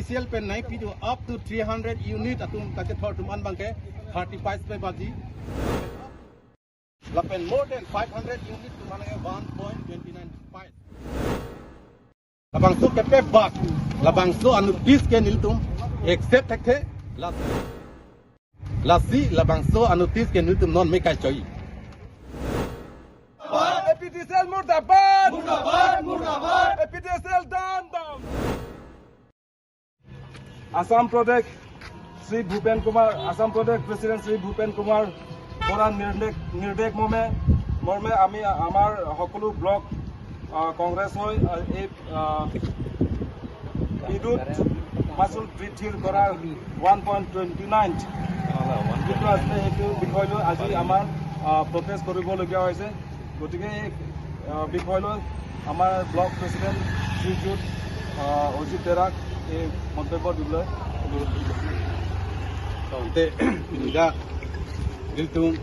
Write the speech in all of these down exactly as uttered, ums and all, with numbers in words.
APDCL pen nangpido up to three hundred unit atum kachethor atum an abangke thirty paise pe baji. Lapen more than five hundred unit atum an ke one point twenty nine paise. Labangso kepabat, labangso anotice ke nelitum accept thekthe. Las-, lasi labangso anotice ke nelitum non me kachoi. APDCL murdabad! Murdabad, murdabad! APDCL down, down! Assam প্ৰদেশ শ্ৰী ভূপেন কুমাৰ, আছাম প্ৰদেশ প্ৰেচিডেণ্ট শ্ৰী ভূপেন কুমাৰ বৰাৰ নিৰ্দেশ, নিৰ্দেশ মৰ্মে, মৰ্মে আমি আমাৰ সকলো ব্লক, আহ, কংগ্ৰেছ হৈ, আহ, এই, আহ, বিদ্যুৎ মাচুল বৃদ্ধিৰ কৰাৰ ওৱান পইণ্ট টুৱেণ্টি নাইন যিটো আছিলে, সেইটো বিষয় লৈ আজি আমাৰ, আহ, প্ৰটেষ্ট কৰিবলগীয়া হৈছে। গতিকে এই, আহ, বিষয় লৈ আমাৰ ব্লক প্ৰেচিডেণ্ট শ্ৰীযুত, আহ, অজিত বেৰাক এই মন্তব্য দিবলৈ অনুৰোধ কৰিলোঁ। Tangte, pini dak nelitum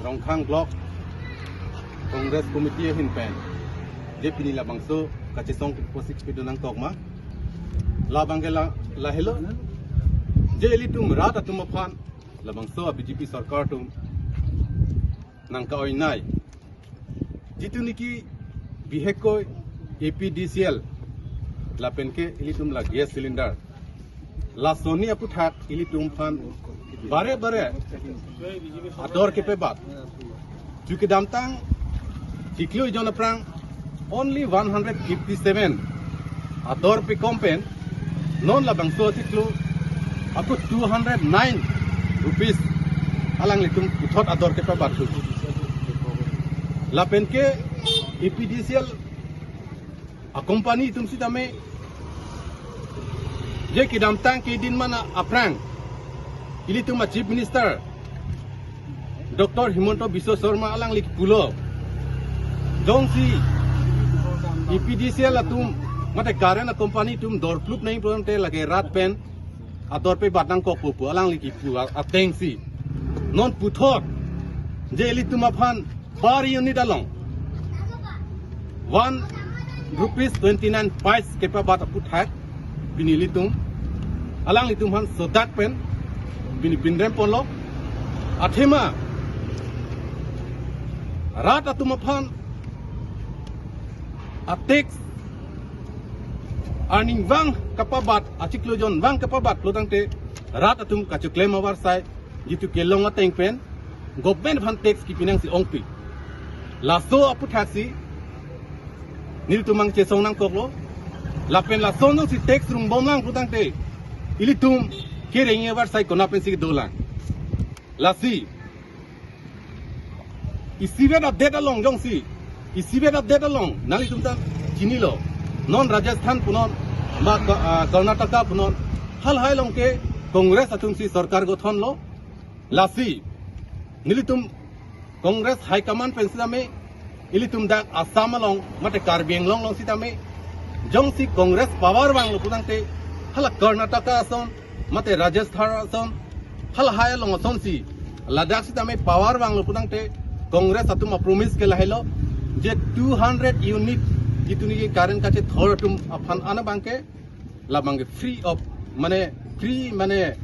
Rongkhang Block Congress Committee ahin pen, je pini labangso kachesong posik pido nangkok ma, labang ke la, lahelo, je ilitum rat atum aphan labangso a-BJP sorkar atum nangka-oinai. Jitu niki bihek koi APDCL lapen ke ilitum la gas cylinder. Lasoni aphuthak ilitum aphan bare bare ador kepabat. Ju kedamtang chiklo ejon aphrang only one hundred fifty seven ador pekom pen, non labangso chiklo ako two hundred nine rupees alanglitum puthot ador kepabat thu. Lapen ke APDCL a-company atum sitame, je kedamtang kedinman aphrang ilitum a-Chief Minister Doctor Himanta Biswa Sarma alangli pulo, jongsi APDCL atum mate current a-company atum dor plup nangji pulote lake rat pen ador pebat nangkokpo pu alangli kipu a-, atengsi. Non puthot je ilitum aphan per unit along one rupees twenty nine paise kepabat aphuthak pini ilitum, alanglitum aphan sodak pen pini pinrem ponlo. Athema rat atum aphan a-tax arnivang kapabat, achiklo ejon vang kapabat lo tangte rat atum kachoklem avarsai jitu kelong ateng pen government aphan tax kipinangsi ongpi. Laso aphuthaksi nelitum nangchesong nangkoklo. Lapen lason nangsi tax rungbomlang putangte ilitum kereng avarsai kona pensi dolang. Lasi isivet a-date along jongsi, isivet a-date along nanglitum ta chinilo. Non Rajasthan punon, ma Ka-, ah, Karnataka punon, halahai along ke Congress atumsi sorkar gothon lo. Lasi nelitum Congress High Command pen sitame, ilitum dak Assam along mate Karbi Anglong along sitame, jongsi Congress power vanglo putangte, hala Karnataka ason mate Rajasthan ason, halahai along asonsi ladak sitame power vanglo putangte, Congress atum a-promise ke lahelo, je two hundred unit jitu niki current kachethor atum aphan an abangke, labangke free of, mane free mane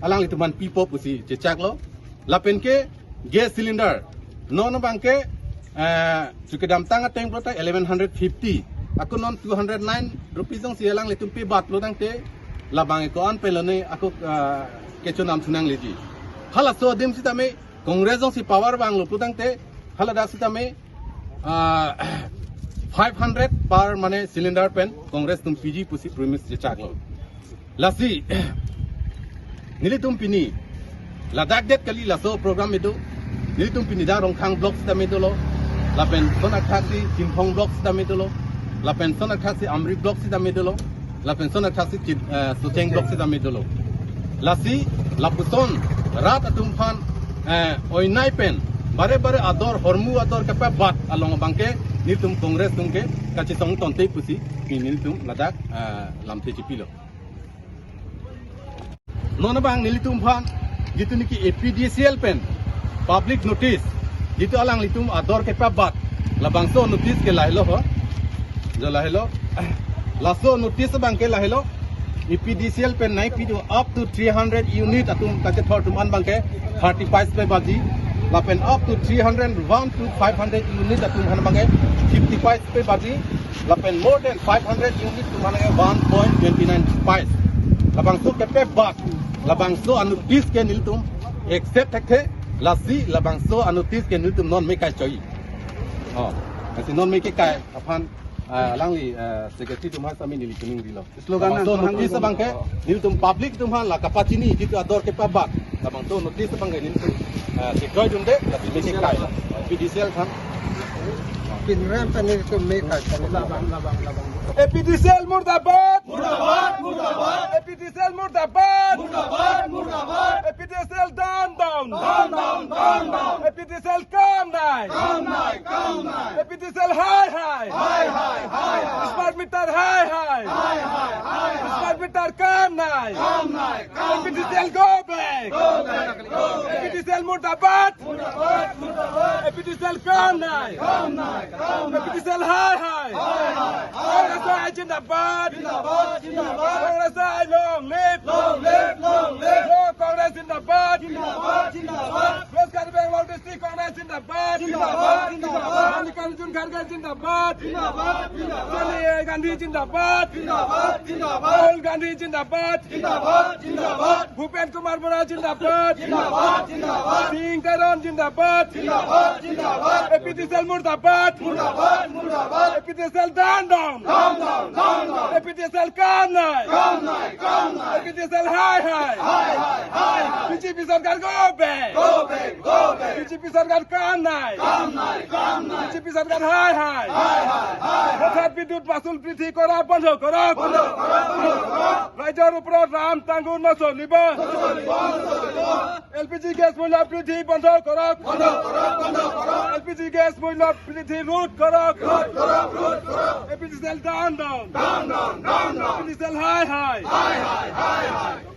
alanglitum aphan pipo pusi chechaklo. Lapen ke gas cylinder, non abangke, eh, ju kedamtang ateng pulote eleven hundred fifty, ako non two hundred nine rupees jongsi alanglitum pebat lo tangte, labangke ko-an pen lone ako, eh, kechonam thu nangleji. Halaso adim sitame Congress jongsi power vanglo putangte, haladak sitame, ah, five hundred per mane cylinder pen Congress atum piji pusi promise chechaklo. Lasi nelitum pini ladak det kali laso program itum, nelitum pini dak Rongkhang Block sitame dolo, lapen son athaksi Chinthong Block sitame dolo, lapen son athaksi Amri Block sitame dolo, lapen son athaksi Chin, eh, Socheng Block sitame dolo. Lasi lapuson rat atum aphan, eh, oinai pen bare bare ador, hormu ador kepabat along abangke nelitum Congress atum ke kachesong tonte pusi pini nelitum ladak, eh, lamthe chipilo. Non abang nelitum aphan jitu niki APDCL pen public notice, jitu alanglitum ador kepabat, labangso notice ke lahelo ho. Jo lahelo. Laso notice abangke lahelo. APDCL pen nangpido up to three hundred unit atum kachethor atum an abangke thirty paise pe baji. Lapen up to three hundred, one to five hundred unit atum an abangke fifty paise pe baji. Lapen more than five hundred unit atum an abangke one point twenty nine paise. Labangso kepe bak, labangso anotice ke nelitum accept thekthe, lasi labangso anotice ke nelitum non me kai choi. Oh, lasi non me ke kai aphan, ah, alangli, ah, secretary atum ha sami neli kuning dilo. Slogan labangso notice abangke, nelitum public atum ha la kapachini jitu ador kepe bak. Labangso notice abangke nelitum, ah, sikroidunde, lasi me ke kai. APDCL kan. Pinrem pen nelitum me kai. APDCL murdabad! Murdabad, murdabad! APDCL murdabad! Murdabad, murdabad! APDCL down, down! Down, down, down, down! APDCL kam nai! Kam nai, kam nai! APDCL hai hai! Hai hai, hai hai! Smart meter hai hai! Hai hai, hai hai! Smart meter kam nai! Kam nai, kam nai! APDCL go back! Go back, go back! APDCL murdabad! Murdabad, murdabad! APDCL kam nai! Kam nai, kam nai! APDCL hai hai! Hai hai, hai hai! Congress hai jindabad! Jindabad, jindabad! Congress hai long live! Long live, long live! Yo Congress jindabad! Jindabad, jindabad! West Karbi Anglong District Congress jindabad! Jindabad, jindabad! Mallikarjun Kharge jindabad! Jindabad, jindabad! Sonia Gandhi jindabad! Jindabad, jindabad! Rahul Gandhi jindabad! Jindabad, jindabad! Bhupen Kumar Bora jindabad! Jindabad, jindabad! Singh Teron jindabad! Jindabad, jindabad! APDCL murdabad! Murdabad, murdabad! APDCL down, down! Down, down, down, down! APDCL kam nai! Kam nai, kam nai! APDCL hai hai! Hai hai, hai hai! BJP sarkar go back! Go back, go back! BJP sarkar kam nai! Kam nai, kam nai! BJP sarkar hai hai! Hai hai, hai hai! হঠাৎ বিদ্যুৎ মাচুল বৃদ্ধি কৰা বন্ধ কৰক! বন্ধ কৰক, বন্ধ কৰক! ৰাইজৰ ওপৰত ৰাম টাংগুৰ নচলিব! নচলিব, নচলিব! এলপিজি গেছ মূল্য বৃদ্ধি বন্ধ কৰক! বন্ধ কৰক, বন্ধ কৰক! এলপিজি গেছ মূল্য বৃদ্ধি ৰোধ কৰক! ৰোধ কৰক, ৰোধ কৰক! APDCL down, down! Down, down, down, down! APDCL hai hai! Hai hai, hai hai!